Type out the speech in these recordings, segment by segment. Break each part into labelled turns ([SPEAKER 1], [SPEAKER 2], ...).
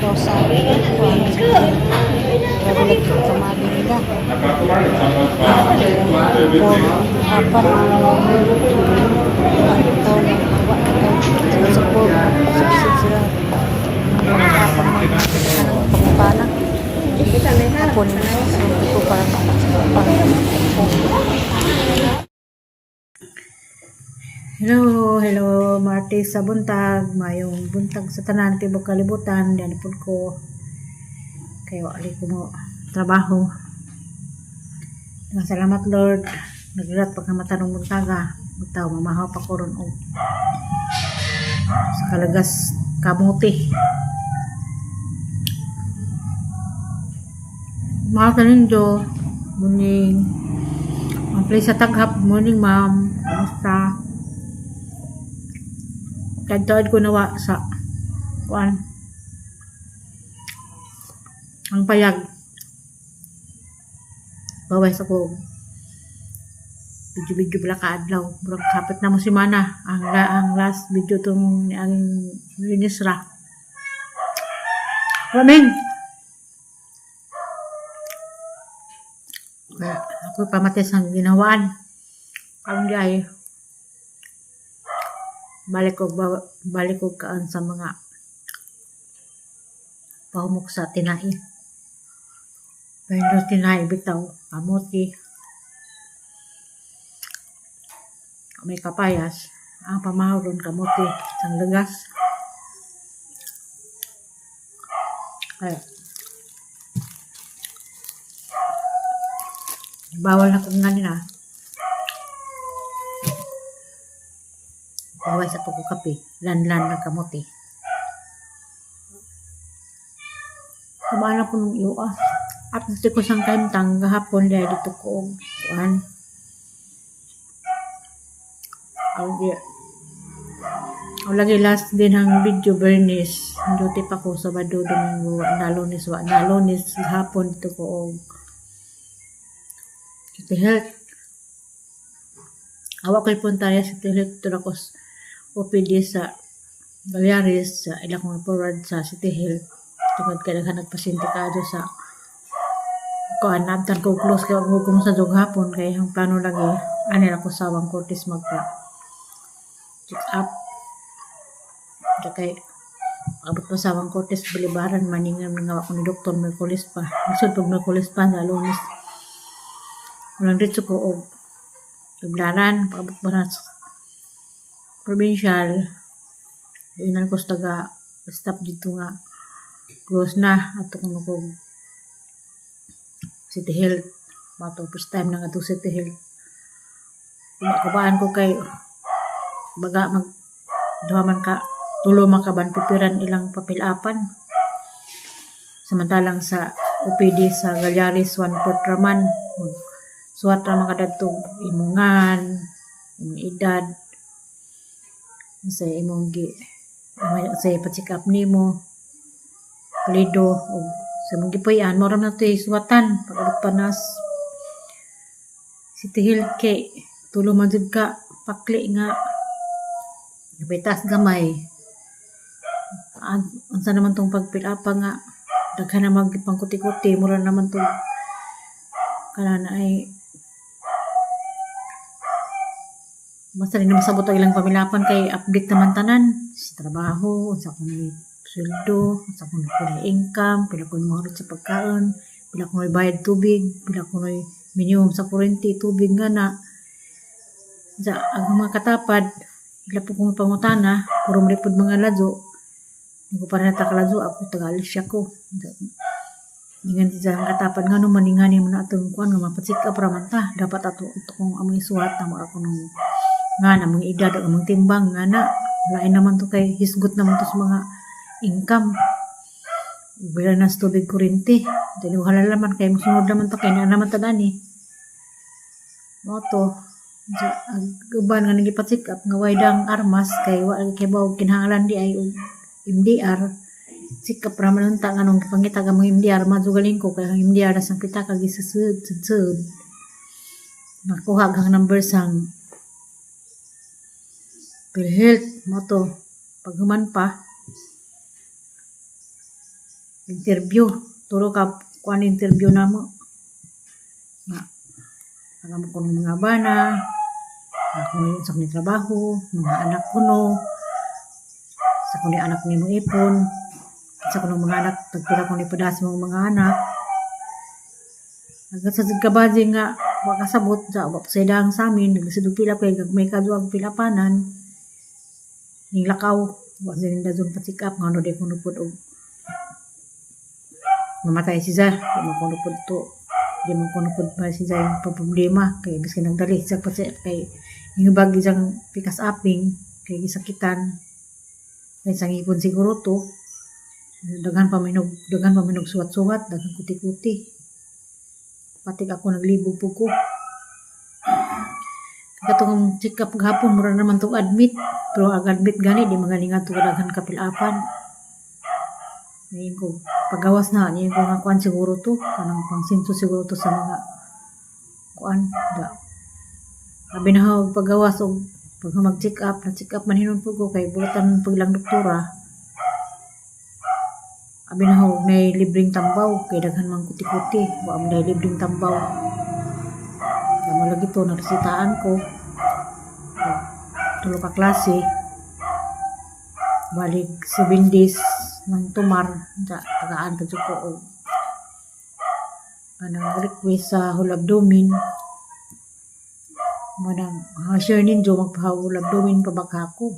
[SPEAKER 1] Daw sa kuan sa grabe lagi kamali nila. Four, apat. Ikaw na awa ikaw. Sa four, six sila. Mga apat mga pangutana. Hapon, hindi ko parang parang.
[SPEAKER 2] Hello, hello, Martes sa buntag, mayong buntag sa tanan tibok kalibutan, diyan pud ko. Kayo ali ko mo trabaho. Daghang salamat, Lord. Nagrat pagkamatanong buntaga. Bitaw mamahaw pa ko ron og sa kalagas kamuti. Mahal ka nindo. Morning. Ang place sa taghap. Morning, ma'am. Kamusta? Tagtaod ko nawa sa kuan. Ang payag. Baway sa ko. Video-video pala kaadlaw. Murag kapit na mo si Mana. Ang last video tong ni ang linis ra. Raming! Kaya ako pamatay sa ginawaan. Karon di ay balik ko kaan sa mga pahumok sa tinai. Pero tinai bitaw, kamuti. May kapayas. Ang pamahaw ron kamuti, sang lagas. Kaya, bawal na kung nga nila. Bawal sa pagkukape. Lanlan ng kamuti. Kumana po nung iyo ah. Update ko sang kantang gahapon dahil dito ko og kuan. Ang di ang lagi last din ang video Bernice. Duty pa ko Sabado, Domingo, wa na Lunes, wa na Lunes hapon dito ko og City Health. Awa ko'y punta sa City Health dito ako sa OPD sa Baleares sa ila kong forward sa City Health tungod kay daghan nagpasyente kaadto sa kuan nabtan ko close kay og sa dug hapon kay ang plano lagi ani ra ko sa Wang Cortes magpa check up. Kaya kay abot pa sa Wang Cortes Balibaran maningan nga ako ni Doktor Merkulis pa. Lisod pag Merkulis pa sa Lunes. Walang diretso ko og Tublaran, paabot pa na sa provincial. Inan ko sa taga stop dito nga close na ato kung ko City Health. Mato first time na nga to City Health. Kumakabaan ko kay baga mag duha man ka tulo man ka ban pipiran ilang papilapan. Samantalang sa OPD sa Galyaris, one port raman mag suwat ra man kadadto imongan, imong edad, sa imong gi sa pa-check up nimo palido og sa imong gipuy-an mao ra man to suwatan. Pag pa nas City Health kay tulo man jud ka pakli nga bitas gamay. Unsa naman tong pag-fill up nga daghan naman pangkuti-kuti, mura naman tong kana na ay basta rin naman sabot ang ilang pamilapan kay update naman tanan sa trabaho, unsa kuno sweldo, unsa kuno pila income, pila kuno mahurot sa pagkaon, pila kuno bayad tubig, pila kuno minimum sa kuryente, tubig nga na sa ang mga katapad ila po kong pangutana puro mo pud mga ladyo. Hindi ko pa rin natakalado ako Tagalog siya ko. Ingan si ang katapad nga no maningani mo na atong kuan nga mapacheck up ra man ta dapat ato ito kung among isuhat tama ra kuno nga na among edad ug among timbang nga na lain naman to kay hisgot naman to sa mga income bila na sa tubig kuryente dili halala man kay mosunod naman to kay naa naman ta dani mo to. Sa ang uban nga nagipa-check up nga way dang armas kay wa kay baw kinahanglan di ay og MDR check up ra man unta nganong gipangita ka mong MDR madzugaling ko kay ang MDR na sang kita kag gisusud sud nakuha ang number sang PhilHealth mo to paghuman pa. Interview. Turo ka kuan interview namo. Nga alam ko ng mga bana, ako sa kong trabaho, mga anak ko no, sa kong anak ni mong ipon, sa kong mga anak, tagpila kong ipadas mong mga anak. Hanggang sa kabadyo nga, wa kasabot, sa wa sa dang sa amin, nagsidog pila kay gagmay kadto ang pilapanan, ning lakaw, wa sa ninda pa check up, ngano di ko nupod og mamatay si Zah, di man ko nupod to, di man ko nupod pa si Zah yung problema, kay biskin nagdali siya pa siya, kay yung bag isang pikas aping, kay gisakitan, kay sangipon siguro to, daghan pa minog suwat-suwat, daghan kuti-kuti. Patik ako naglibog po ko. Katong check up gahapon mura naman tong admit, pero ang admit gani di magaling nga daghan kapilapan. Ngayon ko pagawas na niya ko nga kuan siguro to, kanang pangsinso siguro to sa mga kuan da. Abi na ho pagawas og pag mag check up, na check up man hinon po ko kay buotan pag lang doktora. Abi na ho may libreng tambaw kay daghan man kuti-kuti, wa man day libreng tambaw. Kamo lagi to naresitaan ko. Tulo ka klase. Balik 7 days ng tumar sa tagaan ta ko og anang request sa whole abdomen. Manang share ninyo magpa whole abdomen pa baka ako.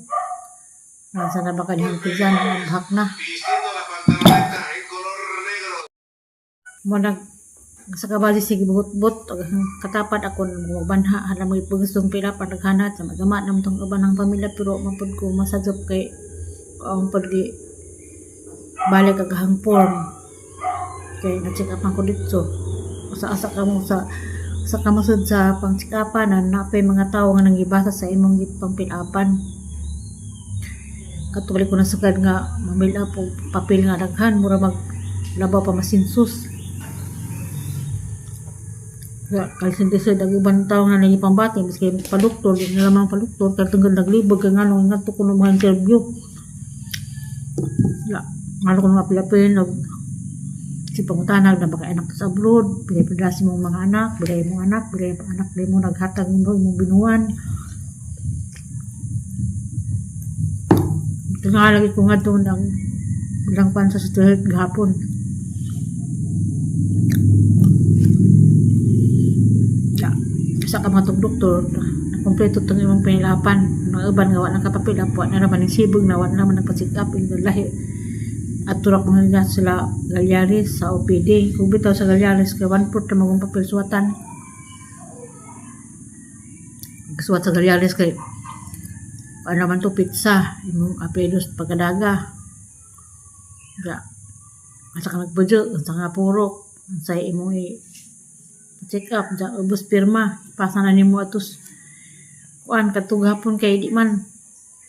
[SPEAKER 2] Nasa na baka dihang tiyan maghak na.
[SPEAKER 3] Vistiendo la pantaloneta en color negro.
[SPEAKER 2] Manag sa kabali sige buot-buot katapad ako magbanha hala mo ipagustong pila panaghanat sama sama nam tong uban ng pamilya pero mapud ko masajop kay ang pag balik agahang form kay na-check up ko dito asa-asa ka mo sa sa kamusod sa pang check upan na napay mga tawo nga nangibasa sa imong pangpilapan. Katubali ko na sagad nga mamil up og papel nga daghan mura mag labaw pa masinsus. Ya, kalsin sa dag uban tawo nga nangipambati maski paduktor di na lamang paduktor kay tungod naglibog kay nganong ngadto ko ng mga interview. Ya, ngano ko nga pilapin og si pangutanag na baka anak sa abroad, pilay si mong mga anak, bilay mong anak, bilay mong anak, bilay mo naghatag mo imong binuan. Ito nga lagi ko nga doon ang ilang pan sa health gahapon. Ya, sa ka mga doktor, na kompleto itong imong pinilapan. Mga uban nga wa nang kapapil, wa na naman ang sibog, na wa na naman ang pa-check up, yung lahi. At turak mga nga sila Galyaris sa OPD. Kung bitaw sa Galyaris, kay 1/4 na magong papel suwatan. Suwat sa Galyaris kay ano naman to pizza, imong apelidos pagkadaga. Ya. Asa ka nagbudyo, asa ka purok, sa imong i check up, ja ubos pirma, pasa na nimo atos kuan kadto gahapon kay di man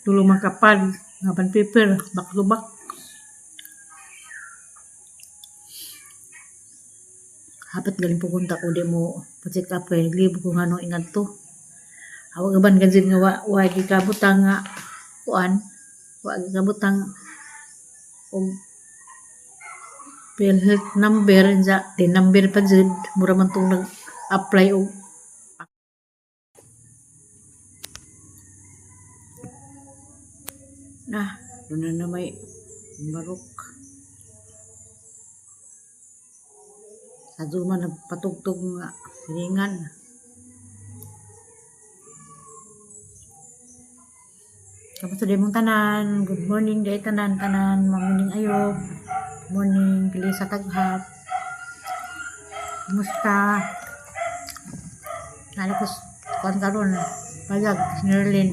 [SPEAKER 2] tulo makapad nga pan paper back to back. Hapit galing pupunta ko di mo pa-check up kay naglibog ko ngano ingat to. Awag gaban ganzin nga wa wa gikabutang nga kuan, wa gikabutang og PhilHealth number sa tin number pa jud mura man tong nag-apply og na doon na na may barok. Sa man nagpatugtog nga siringan. Kamusta di mong tanan? Good morning day tanan tanan. Mamuning ayop. Morning pili sa taghap. Kumusta? Nalo ko kuan karon. Pagag Nerlin.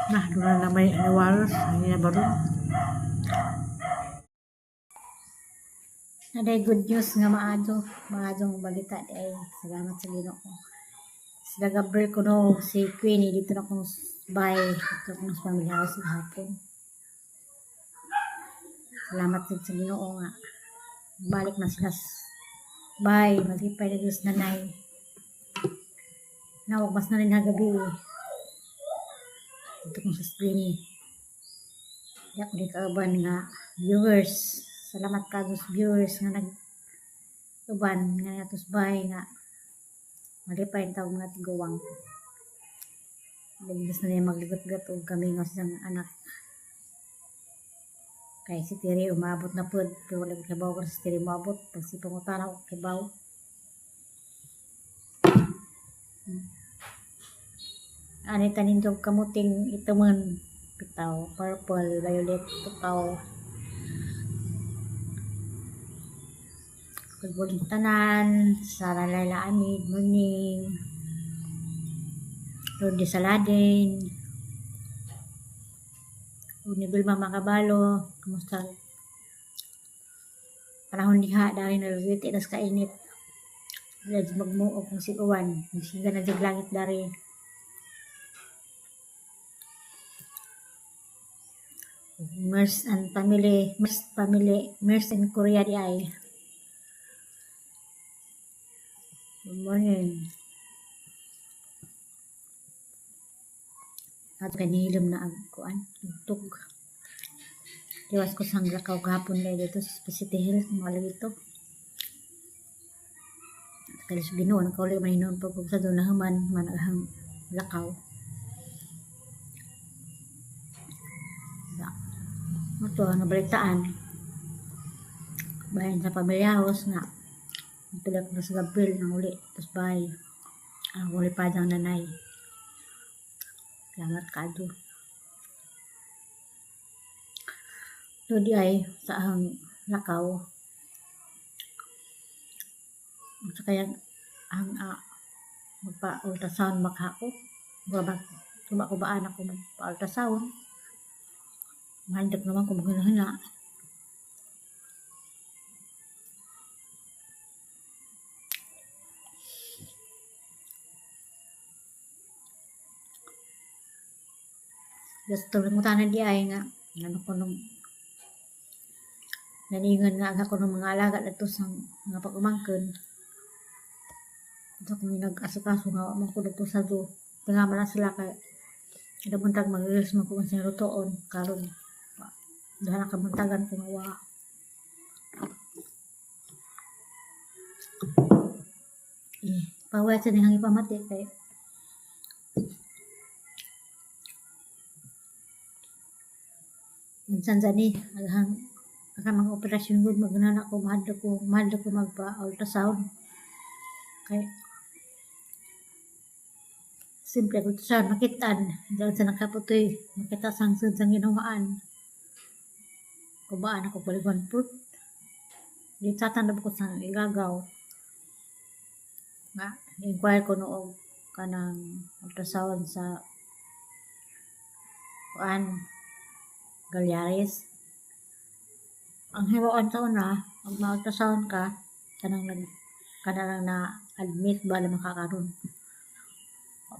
[SPEAKER 2] Nah, doon na may aniwaros. Ay na baro. Naday good news nga maadyo. Maadyong balita di ay salamat sa Ginoo. Sila Gabriel kuno si Queenie dito na kong bahay dito kong sa family house gahapon. Salamat sa Ginoo nga balik na sila bahay, maglipay na Diyos nanay. Nawag mas na rin hagabi. Dito kong sa Queenie. Di ako di kauban nga viewers. Salamat kaayo sa viewers nga nag uban nga atos bahay nga malipay ang tawag nga tiguwang. Ligtas na niya magligot-got og kami nga sa anak. Kay si Tiri umabot na pud pero wala ko kibaw kung si Tiri umabot. Pag si pangutana ko kibaw. Ani tanin tong kamuting itumon bitaw purple, violet, tutaw. Good morning tanan, Sara Laila Amid, morning. Rodi Saladin, Uni Vilma Makabalo, kamusta? Panahon diha dahil nalugit itas kainit. Wala jud magmuog kung siguan, nagsiga na jud langit dari. Mers and family, Mers family, Mers in Korea di ay. Good morning. At kanilom na ang kuan, tugtog. Tiwas ko sang lakaw gahapon dahil dito sa City Hill, mga ito. Kalis Ginoo nakauli man hinuon pag sa doon nahuman man ang lakaw. Ito ang nabalitaan. Bayan sa pamilya house nga. Tulak na sa Gabriel ng uli. Tapos bay. Ang uli pa diyang nanay. Salamat kado. So di ay sa ang lakaw. Sa kaya ang magpa-ultrasound makako. Mura ko baan ako magpa-ultrasound. Mahandak naman kung maghuna-huna. Just tulong mo tanan di ay nga. Ano ko nung naningan nga ako ng mga alaga dito sa mga pag-umangkon. Ito kung nag-asikaso nga wa man ko dito sa do. Tinga man na sila kay kada buntag mag-reels man ko sa lutoon karon. Duha na ka buntagan ko nga wa. Eh, paway sa nihang ipamati kay minsan sa ni aghang aghang mga operasyon gud magunana ko mahadlok ko magpa-ultrasound kay simple ultrasound makitaan dahil sa nakaputoy makita sang sud sang ginawaan kubaan ako baligon put di sa ko sang igagaw nga inquire ko noog kanang ultrasound sa kuan Galyares. Ang himuon sa una, pag ma-ultrasound ka, kanang nag kanang na admit ba na makakaroon.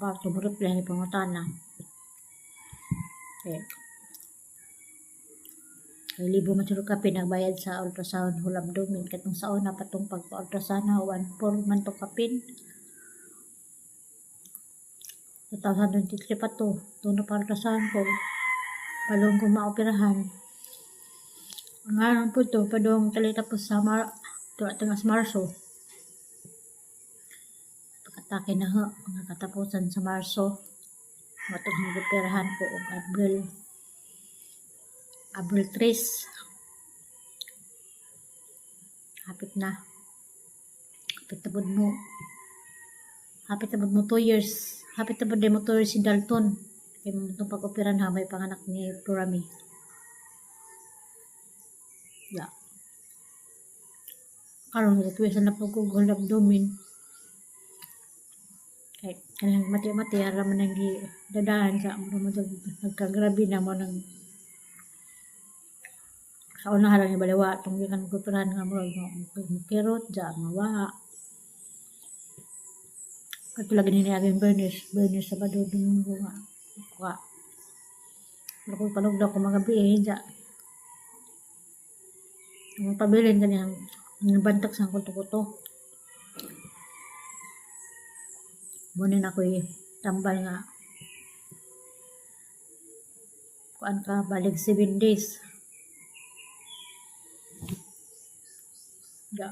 [SPEAKER 2] Pa tumurot lang ni pangutana. Okay. Kay libo man siguro ka pinagbayad sa ultrasound whole abdomen katong sa una patong pagpa-ultrasound na 1.4 man to kapin. 2023 pa to. Ito na pa ultrasound ko. Palong ko maoperahan. Ang aron po ito, padong tali tapos sa tingas Marso. Pagkatake na ho, mga katapusan sa Marso. Matong operahan ko og Abril. Abril 3. Hapit na. Hapit na pud mo. Hapit na pud mo 2 years. Hapit na pud mo 2 years si Dalton. Kay mo itong pag-operan ha, may panganak ni Purami. Yeah. Karon request na po ko whole abdomen. Kay kanang mati-mati ara man ang dadahan sa mo man nagkagrabe na mo nang sa una lang baliwa tong gikan ko operahan nga murag mukirot ja mawa. Kato lagi ni aging Bernice, Bernice Sabado Domingo nga. Kuha. Ako palugdaw ko mga gabi eh, ja. Ang pabilin kaniyang bantak sa kuto-kuto. Bunin ako eh, tambal nga. Kuan ka, balig 7 days. Ya.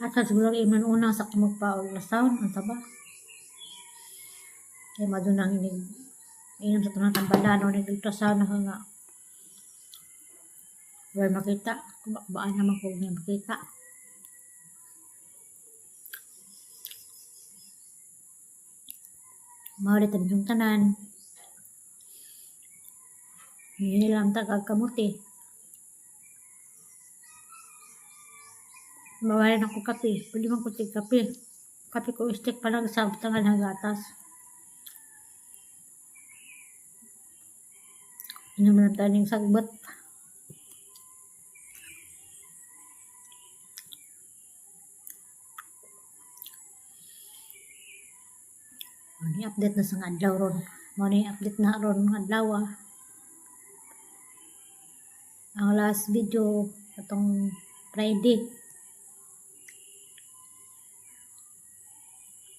[SPEAKER 2] Asa siguro iman una sa magpa-ultrasound, unsa ba? Kay madunang inig inom sa tunang tambala no nig ultrasound na nga. Wala makita, kubaan naman ko niya makita. Mao di yung tanan. Hindi nila ang tagag kamuti. Mawalan ako kape. Pwede man ko tig kape. Kape ko stick pa lang sa tangan ng gatas. Inom lang tayo ng sagbot. Mo ni update na sa nga adlaw ron. Mo ni update na ron nga adlaw ah. Ang last video atong Friday.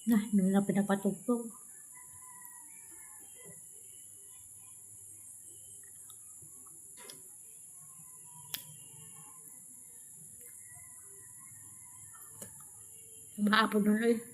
[SPEAKER 2] Na, hindi na pinapatugtog. Maapod nun eh.